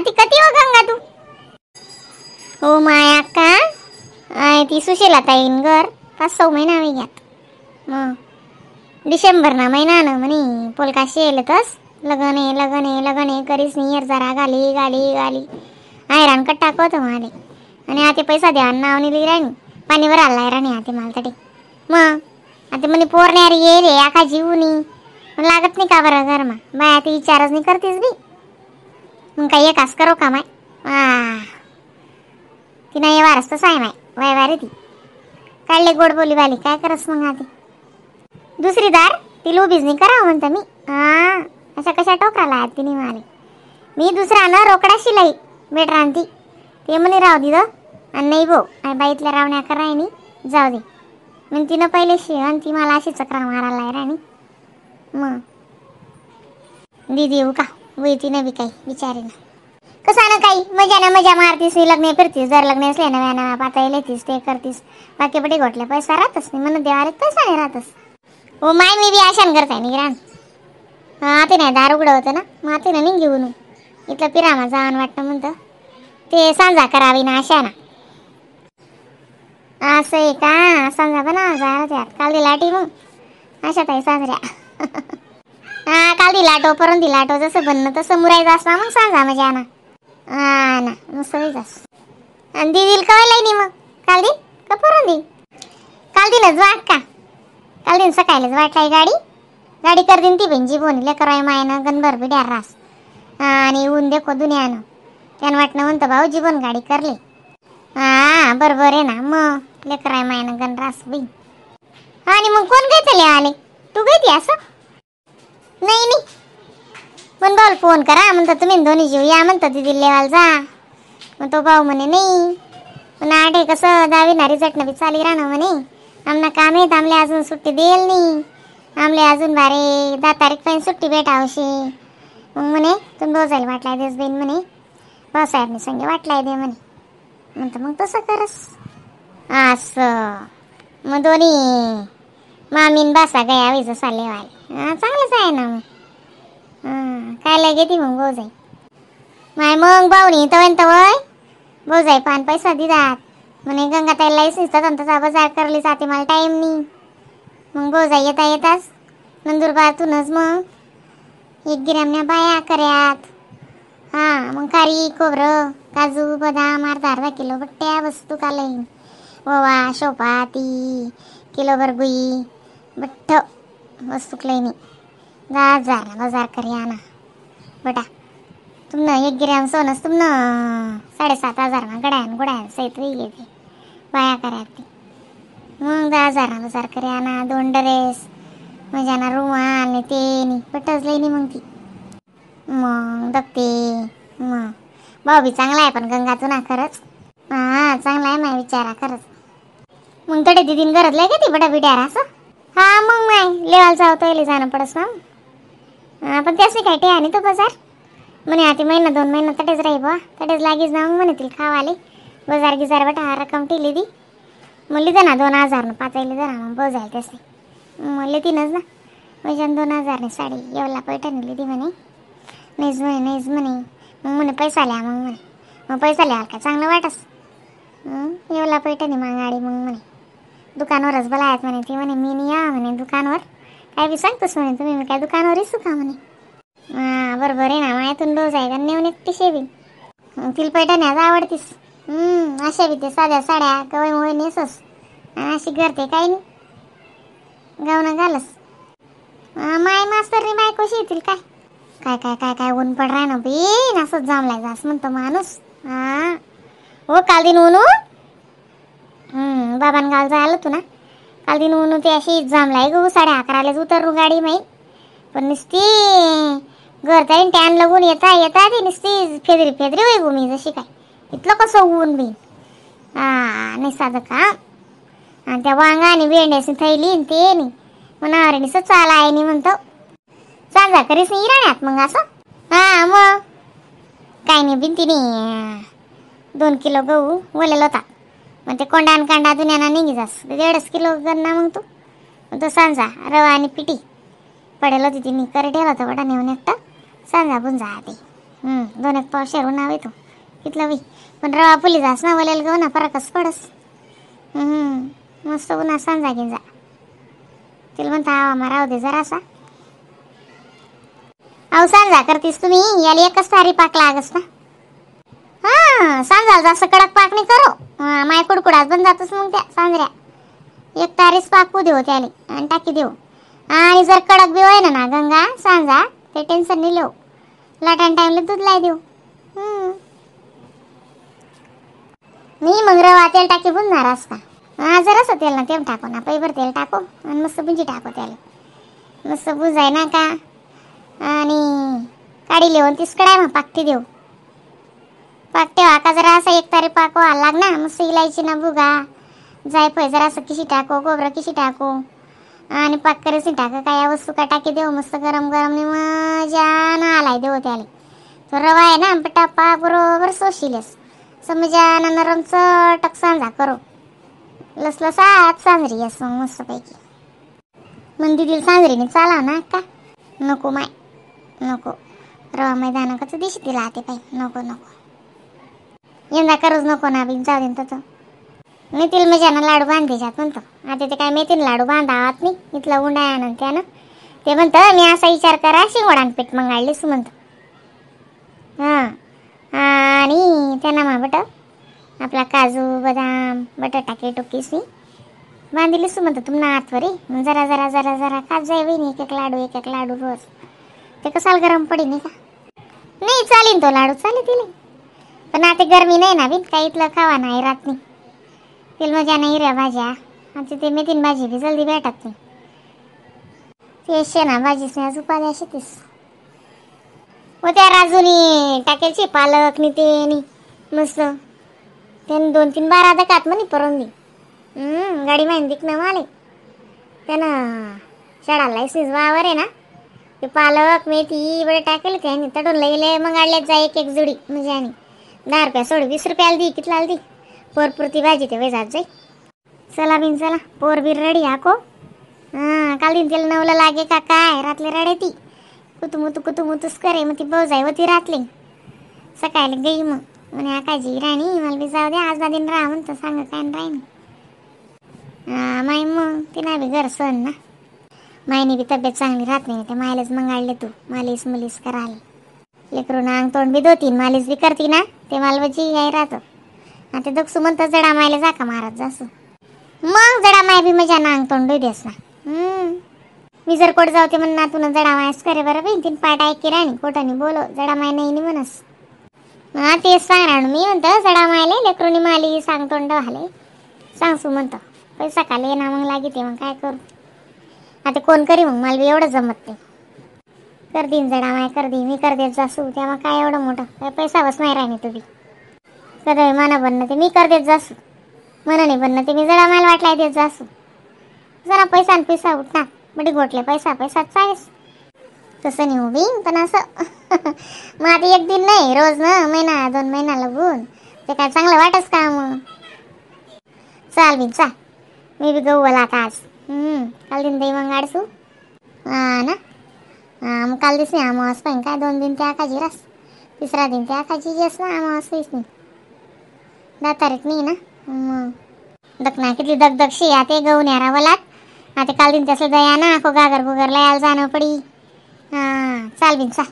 ती कती हो गंगा तू हो माया का I ती सुशीला ताईन घर 5-6 महिना होई ग्यात मग डिसेंबर ना महिना ना म्हणे पोलका शेल तस लगन आहे लगन आहे लगन आहे करीस नाही जरा गाली गाली गाली हैराण कट्टा टाकवतो माले आणि आता पैसा द्या नाव नाही राणी पाणीवर आलाय राणी आता मला तरी मग आता म्हणे पोर नाही अरे ये रे आखा जीव नाही लागत नाही का बरं घरमा बाय आता विचारच नाही करतीस बी मग काही एकाच करो का माय ती नाही वारस तसं आहे माय वाय वारे ती काढले गोड बोली बाली काय करस मग आता दुसरी दार ती उभीच नाही करावं म्हणतं मी हा अशा कशा टोकराला आहेत तिने माले मी दुसरा ना रोकडा शिलाई बेट राहती ते म्हणे राहू दिदं आणि नाही भाऊ आई बाईतल्या रावण्या कराय नाही जाऊ दे मग तिनं पहिले शे आणि ती मला अशी चक्रा मारायला आहे राणी मग दिदी येऊ का वय तिनं बी काही बिचारीनं कसं ना काही मजा ना मजा मारतीस नाही लग्न फिरतीस जर लग्न असले नव्या नव्या पाता येतीस ते करतीस बाकी पटी गोटले पैसा राहतच नाही म्हणून देवारे पैसा नाही राहतच हो माय मी बी आशान करताय नाही रान हा ते नाही दार उघडं होतं ना मग ते नाही घेऊन इथलं पिरामा जाऊन वाटतं म्हणतं ते सांजा करावी ना आशा ना असं आहे का सांजा बना जा त्यात काल दिला टी मग अशा ताई साजऱ्या हा काल दिला आटो परत दिला आटो जसं बनणं तसं मुरायचं असला मग सांजा मजा ना हा ना मस्त जास आणि दिदीला कळलंय नाही मग काल दिन का परत दिन काल दिनच वाट का काल दिन सकाळीच वाटलाय गाडी गाडी कर दिन ती बहिणी बोनले कराय मायनं गणभर बिड्यार रास आणि ऊन देखो दुनियानं त्यानं वाटणं म्हणतं भाऊ जीवन गाडी करले हा बरोबर आहे ना मग लेकराय मायनं गण रास बाई आणि मग कोण घेतले आले तू घेते असं नाही नाही पण भाऊला फोन करा म्हणतो तुम्ही दोन्ही जीव या म्हणतो दिदी लेवाला जा मग तो भाऊ म्हणे नाही पण आठे कसं दहावी रिझल्ट नवी चाली राहणं म्हणे आमना काम आहे आमले अजून सुट्टी देईल नाही आमले अजून बारे 10 तारीखपर्यंत सुट्टी भेटावशी मग म्हणे तुम्ही भाऊ जाईल वाटलाय देस बहीण म्हणे भाऊसाहेबने संगे वाटलाय दे म्हणे म्हणतं मग तसं करस असं मग दोन्ही मामीन बासा गया विज चालले वाले हां चांगलंच आहे ना मग हां काय लगे ती मग भाऊ जाई माय मग भाऊनी तवय तवय भाऊ जाई पान पैसा दिदात म्हणे गंगाताईला लायसन्स तसा बाजार करली जाते मला टाईम नाही मग भाऊ जाई येता येताच नंदुरबारतूनच मग एक गिरामण्या बाया कर्यात हां मग खारी खोबरं काजू बदाम अर्धा अर्धा किलो बट्ट्या वस्तू कालईन ओवा शोपा ती किलोभर गुई बट्ट वस्तू लईनी जा जा ना बाजार कर या ना बटा तुमनं 1 ग्रॅम सोनंच तुमनं 7,500 ना गड्यान गुड्यान सहित होई येते बाया कर्यात ती मग 10,000 ना बाजार कर या ना 2 ड्रेस मजाना रुमाल आणि ते नी पटच लई मग ती मग बघते मग भाऊ बी चांगला आहे पण गंगातून ना खरंच हां चांगला आहे माय विचारा खरंच मग तडे दिदीन घरात लय ती बडा बिड्यार असं हा मग माय लेवाला जावं तैले जाणं पडस ना हां पण त्याच काय टे आणि तो बाजार म्हणे आता महिना 2 महिना तटेच राही बा तटेच लागीच ना मग म्हणे तिला खावाले बाजार गिजार बटा हा रक्कम ठेली दी म्हणली ना 2,000 पाचायले जरा मग भाऊ जाईल त्यास म्हणले तीनच ना म्हणजे 2,000 साडी येवला पैठणी लिहिली म्हणे नाहीच म्हणे नाहीच म्हणे मग म्हणे पैसा लिहा मग म्हणे मग पैसा लिहा का चांगलं वाटस येवला पैठणी मग गाडी मग म्हणे दुकानवरच बोलायत म्हणे ती म्हणे मी नाही या म्हणे दुकानवर काय बी सांगतोस म्हणे तुम्ही मी काय दुकानवर इसू का म्हणे हां बरोबर आहे ना मायातून रोज आहे का नेऊन एकटी शेवी तिला पैठणी आज आवडतीस अशा बी ते साध्या साड्या कवय मुळे नेसस आणि अशी करते काही नाही गावनं घालस माय मास्तरनी बायकोशी येतील काय काय काय काय काय ऊन पड राय ना बी असंच जामलाय जास म्हणतो माणूस हा हो काल दिन ऊन बाबान गाल जायला तू ना काल दिन ऊन ते अशी जामलाय गो 11:30लाच उतरू गाडी माई पण नुसती घर जाईन टॅन लगून येता येता ती नुसती फेदरी फेदरी होई गो मी जशी काय इथलं कसं ऊन बी हा नाही साधं का आणि त्या वांगा आणि भेंड्याची थैली आणि ते नाही मनावर निसं चाला आहे नाही म्हणतो सांजा करीस नाही राहण्यात मग असं हा मग काय नाही भिंतीने 2 किलो गहू ओलेला होता मग ते कोंडा आणि कांडा दुन्याना निघी जास 1.5 किलो गन्ना मग तू मग तो सांजा रवा आणि पिटी पडेल होती तिने कर ठेवला होता वडा नेऊन एकटा सांजा बुंजा ते दोन एक पाव शेर उन्हा तो इथलं बी पण रवा फुली जास ना वलेल गहू ना फरकच पडस. मस्त उन्हा सांजा गिंजा तिला म्हणता हवा मा राहू दे जरासा. अहो सांजा करतीस तुम्ही याला एकच तारी पाक लागस ना. हां सांजाल जास्त कडक पाक नाही करो माय कुडकुडात बन जातोस मग त्या सांजऱ्या. एक तारीच पाकू देऊ त्याले आणि टाकी देऊ. आणि जर कडक बी होय ना गंगा सांजा ते टेन्शन नाही लेऊ लाटान टाइमला दूध लाई देऊ. नाही मग रवा तेल टाकी बुनणार असता. हा जरासं तेल ना तेल टाको ना पैभर तेल टाको आणि मस्त बुंजी टाको त्याला मस्त बुजाय ना का. आणि काढी लिहून तीच कडाय मग पाकटी देऊ पाक ठेवा का जरा असा एक तारी पाक व्हायला लाग ना मस्त इलायची ना बुगा जायफळ जरासं किशी टाको खोबरं किशी टाको आणि पाक करेसी टाका काय वस्तू का टाकी देऊ मस्त गरम गरम नि मजा ना आलाय देऊ त्याला. तो रवा आहे ना पटा पाक बरोबर सोशिलेस समजा ना नरम चटक सांजा करो लसलसात सांजरी अस मग मस्तपैकी. मग दिदीला सांजरीने चाला ना का नको माय नको रवा मैदान कसं दिशी तिला आते पाई नको नको यंदा करूच नको ना बिन जाऊ दे तसं. मी तिला मजानं लाडू बांधे जात म्हणतो आता ते काय मेथीन लाडू बांधावात नाही इथला उंडा आणून त्यानं ते म्हणतं मी असा विचार करा शिंगोडान पीठ मग आणलीस म्हणतो. हां आणि त्यांना मा बट आपला काजू बदाम बटाटा के टोकीसी बांधिलीस म्हणतो तुम्हाला आतवरी मग जरा जरा जरा जरा खात जाय बहिणी एक एक लाडू एक एक लाडू रोज ते कसाल गरम पडी नाही का. नाही चालेल तो लाडू चालेल तिला पण आता गरमी नाही ना बिन काही इथलं खावा नाही राहत नाही तिला मजा नाही हिऱ्या भाज्या आता ते मेथीन भाजी बी जल्दी भेटत नाही ते शेणा भाजीच नाही उपाधी अशी तीस. व त्या राजूनी टाकेलची पालक नि ते नी मस्त त्यानं 2-3 बारा दकात म्हणे परून दी गाडी माहीन दिक ना माले त्यानं शाळाला लायसन्स वावर आहे ना ते पालक मेथी बडे टाकेल त्याने तडून लईले मग आणल्यात जा एक एक जुडी म्हणजे आणि 10 रुपया सोड 20 रुपयाला दी कितला दी पोरपुरती भाजी ते जात जाई. चला बिन चला पोर बीर रडी हाको. हां काल दिन त्याला नवला लागे का काय रातले रडे ती कुतुमुतू कुतुमुतूच करे मग ती भाऊ होती रातली सकाळी गई मग म्हणे आकाजी राणी मला बी जाऊ दे आज ना दिन राहा म्हणतो सांग काय राहीन. हां माई मग ती ना बी घर सण ना मायनी बी तब्येत चांगली राहत नाही ते मायलाच मग आणले तू मालीस मुलीस करायला लेकरून अंग तोंड बी धुतीन मालीस बी करती ना ते मालवची याय राहतो. आता दक्षू म्हणतं जडा मायला जा का मारत जासू मग जडा माय बी मजा ना अंग तोंड देस ना. मी जर कोट जावते म्हण ना तुला जडा मायस करे बरं बहीण तीन पाठ ऐकी राणी कोटानी बोलो जडा माय नाही म्हणस. हा तेच सांगणार मी म्हणतं जडा मायले लेकरूनी माली सांग तोंड घाले सांगसू म्हणतं पैसा खाले ना मग लागी ते मग काय करू आता कोण करी मग मला बी एवढं जमत नाही कर देईन जडा माय कर दे मी कर देत जासू तेव्हा काय एवढं मोठं काय पैसा बस नाही राहिनी तुम्ही कधी मना बनणं ते मी कर देत जासू मना नाही बनणं ते मी जडा मायला वाटलाय देत जासू जरा पैसा आणि पैसा उठणार बडी गोटले पैसा पैसा चालेस तसं नाही उभी पण असं मग आता एक दिन नाही रोज ना महिना 2 महिना लगून ते काय चांगलं वाटस का मग. चाल बिन चाल मी बी गहू वाला आता आज काल दिन दही मग आडसू. हा ना हा मग काल दिस नाही अमावास पाहिजे काय 2 दिन त्या आकाजी रास तिसरा दिन त्या आकाजी जेस ना अमावास होईस नाही 10 तारीख नाही ना मग दखना किती दगदगशी आता गहू न्यारावलात आता काल दिन तसं दया ना आखो गागर बुगर यायला जाणं पडी. हां चाल बिन चाल.